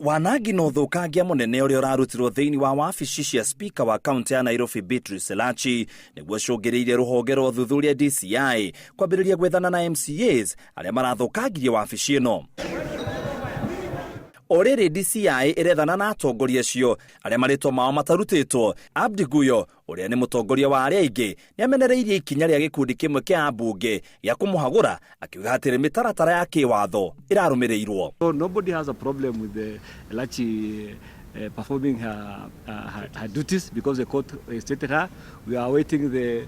Wanangi na ũthũkangia mũnene ũrĩa ũrarutirwo thĩinĩ wa wabici cia spika wa kaunti ya Nairobi Beatrice Elachi nĩguo ũcũngĩrĩirie rũhonge rwa ũthuthuria DCI kwambĩrĩria gwethana na MCAs arĩa marathũkangirie wabici ĩno. O rĩrĩ DCI ĩrethana na atongoria acio arĩa marĩtwa mao matarutĩtwo, Abdi Guyo ũrĩa nĩ mũtongoria wa arĩa aingĩ nĩ amenereirie ikinya rĩa gĩkundi kĩmwe kĩa ambunge gĩa kũmũhagũra akiuga hatirĩ mĩtaratara ya kĩwatho ĩrarũmĩrĩirwo. So nobody has a problem with the Elachi performing her duties because the court stated her. We are awaiting the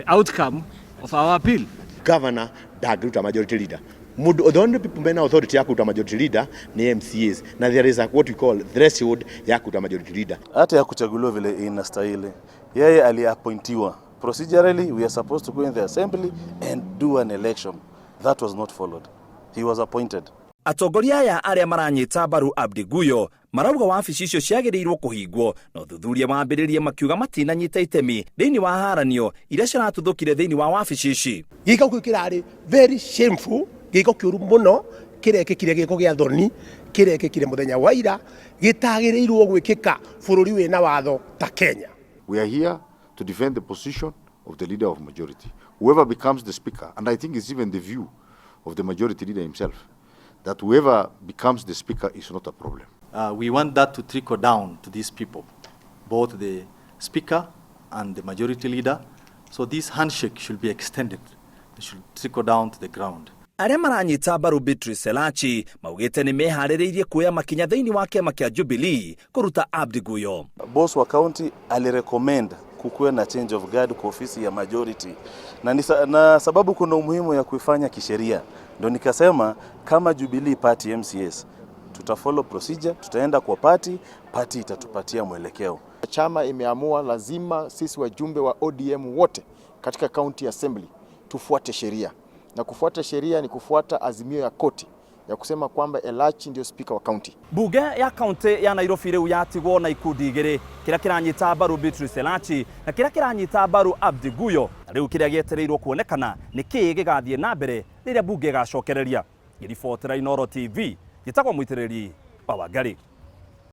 outcome of our appeal. Governor ndangĩruta majority leader. Mũndũ, the only people mena authority ya kũruta majority leader ni MCAs, na there is a what we call threshold ya kũruta majority leader. Hata ya kuchaguliwa vile inastahili, yeye aliappointiwa. Procedurally, we are supposed to go in the assembly and do an election. That was not followed. He was appointed. Atongoria aya arĩa maranyita mbaru Abdi Guyo marauga wabici icio ciagĩrĩirwo kũhingwo na ũthuthuria wambĩrĩrie, makiuga matinanyita itemi thĩinĩ wa haranio iria ciratuthũkire thĩinĩ wa wabici ici. Gĩko kĩu kĩrarĩ very shameful, gĩko kĩũru mũno kĩrekĩkire, gĩko gĩa thoni kĩrekĩkire mũthenya wa ira, gĩtagĩrĩirwo gwĩkĩka bũrũri wĩna watho ta Kenya. We are here to defend the position of the leader of majority. Whoever becomes the speaker, and I think it's even the view of the majority leader himself, that whoever becomes the speaker is not a problem. We want that to trickle down to these people, both the speaker and the majority leader. So this handshake should be extended. It should trickle down to the ground. Arĩa maranyita mbaru Beatrice Elachi maugĩte nĩ meharĩrĩirie kuoya makinya thĩinĩ wa kĩama kĩa Jubilee kũruta Abdi Guyo. Boss wa county alirecommend kukuwe na change of guard kwa ofisi ya majority na sababu kuna umuhimu ya kuifanya kisheria, ndio nikasema kama Jubilee Party MCAs tutafollow procedure, tutaenda kwa party, party itatupatia mwelekeo. Chama imeamua lazima sisi wajumbe wa ODM wote katika county assembly tufuate sheria, na kufuata sheria ni kufuata azimio ya koti ya kusema kwamba Elachi ndio spika wa county. Mbunge ya kaunti ya Nairobi rĩu yatigwo na ikundi igĩrĩ, kĩrĩa kĩranyita mbaru Beatrice Elachi na kĩrĩa kĩranyita mbaru Abdi Guyo. Na rĩu kĩrĩa gĩetereirwo kuonekana nĩ kĩĩ gĩgathiĩ na mbere rĩrĩa mbunge ĩgacokereria. Ngĩribotera Inooro TV, njĩtagwo Mũitĩrĩri wa Wangari.